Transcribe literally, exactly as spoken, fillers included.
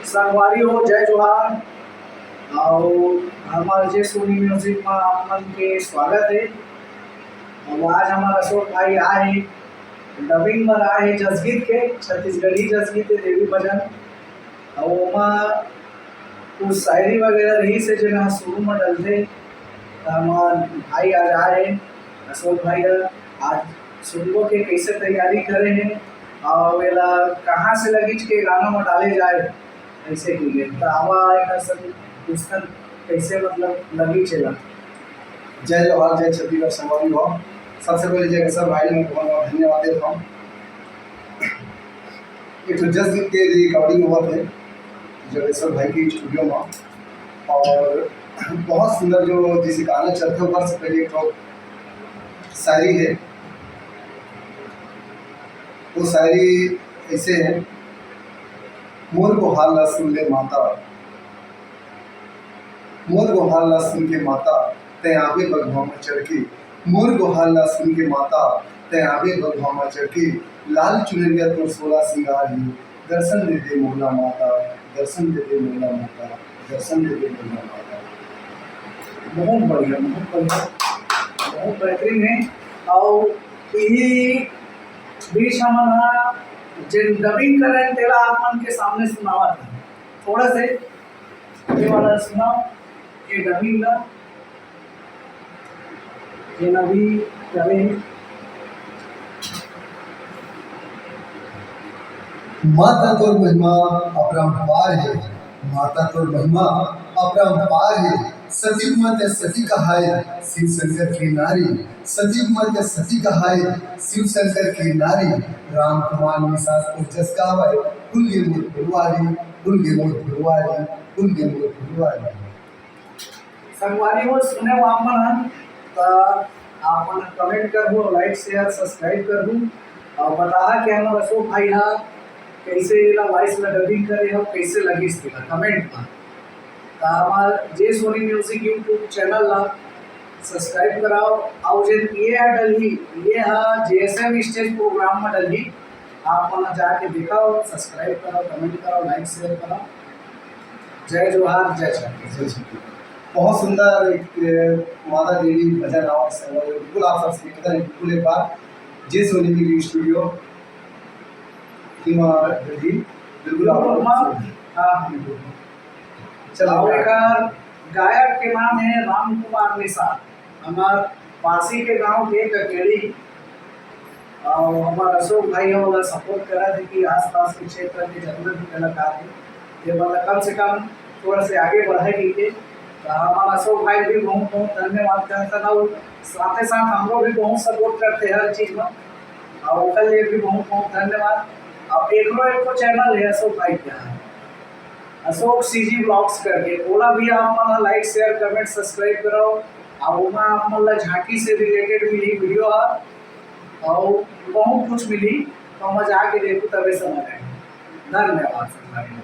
संगवारी हो, जय जोहार। अउ हमर जे सोनी म्यूजिक में आप मन के स्वागत है। अउ आज हमर अशोक भाई आए हैं डबिंग में, आए हैं जसगीत के, छत्तीसगढ़ी जसगीत है, देवी भजन। अउ ओमा कुछ शायरी वगैरह रही से, जेन ह शुरू में डलथे। त हमर भाई आज आए हैं, अशोक भाई ह। आज सुनबो के कैसे तैयारी करे हैं अउ एला कहाँ से लगिच के गाना में डाले जाए, कैसे की गए। त आवा एक सब क्वेश्चन कैसे मतलब लगिच एला। जय जोहार, जय छत्तीसगढ़ संगवारी हो। सबसे पहले जय केसर भाई ने बहुत बहुत धन्यवाद देता हूँ। एक तो जसगीत के रिकॉर्डिंग हुआ थे जगेश्वर भाई के स्टूडियो में, और बहुत सुंदर जो जैसे गाना चलते ऊपर से पहले एक तो शायरी है, वो शायरी ऐसे है। मोर गोहार ला सुन ले माता, मोर गोहार ला सुन के माता, तै आबे बघवा म चढ़ के। मोर गोहार ला सुन के माता, तै आबे बघवा म चढ़ के। लाल चुनरिया तोर सोला सिंगार ही, दर्शन दे दे मोला माता, दर्शन दे दे मोला माता, दर्शन दे दे मोला माता। बहुत बढ़िया, बहुत बढ़िया, बहुत बेहतरीन है। अउ इही बीच हमन ह जेन डबिंग कर रहे हैं, तेला आप मन के सामने सुनावत है। थोड़ा से ये वाला सुनाओ, ये डबिंग का, ये अभी करे हैं। माता तोर महिमा अपरंपार है, माता तोर महिमा अपरंपार है। सती मत सती कहाय शिव शंकर के नारी, सती मत सती कहाय शिव शंकर के नारी। राम कुमार निषाद को जस गावय, फूल गे मोर फुलवारी, फूल गे मोर फुलवारी, फूल गे मोर फुलवारी। संगवारी हो, सुने हो आप मन ह, त आप मन कमेंट करहु, लाइक, शेयर, सब्सक्राइब करहु, अउ बताहा कि हमर अशोक भाई ह कैसे एला वॉइस ला डबिंग करे हो, कैसे लगिस तेला कमेंट म। त हमर जे सोनी म्यूजिक YouTube चैनल ला सब्सक्राइब कराओ, अउ जेन ये ह डलही, ये ह जेएसएम स्टेज प्रोग्राम म डलही, आप मन जाके देखो, सब्सक्राइब करो, कमेंट करो, लाइक, शेयर करो। जय जोहार, जय छत्तीसगढ़। जय छत्तीसगढ़। बहुत सुंदर एक, अ, माता देवी भजन आवत है, बिल्कुल आप सबसे निवेदन है, बिल्कुल एक बार जे सोनी म्यूजिक स्टूडियो, बिल्कुल आप बिल्कुल, हाँ, हाँ, बिल्कुल। चलो, अउ एकर गायक के नाम है राम कुमार निषाद, हमार पासी के गांव के ककेड़ी। अउ हमार अशोक भाई ह ओला सपोर्ट करत हे कि आसपास के क्षेत्र के जतना भी कलाकार हे, ते मन ला कम से कम थोड़ा से आगे बढ़ाए कहिके। त हमार अशोक भाई भी बहुत बहुत धन्यवाद करथन, अउ साथे साथ हमरो भी बहुत सपोर्ट करथे हर चीज में, अउ ओकर लिए भी बहुत बहुत धन्यवाद। अउ एकरो एक ठो चैनल हे अशोक भाई के, अशोक सीजी ब्लॉग्स करके, ओला भी आप मन लाइक, शेयर, कमेंट, सब्सक्राइब कराओ। अउ ओमा आप मन ला झांकी से रिलेटेड मिली वीडियो ह, अउ बहुत कुछ मिली, तो ओमा जाके देखो तबे समझ आए। धन्यवाद संगवारी।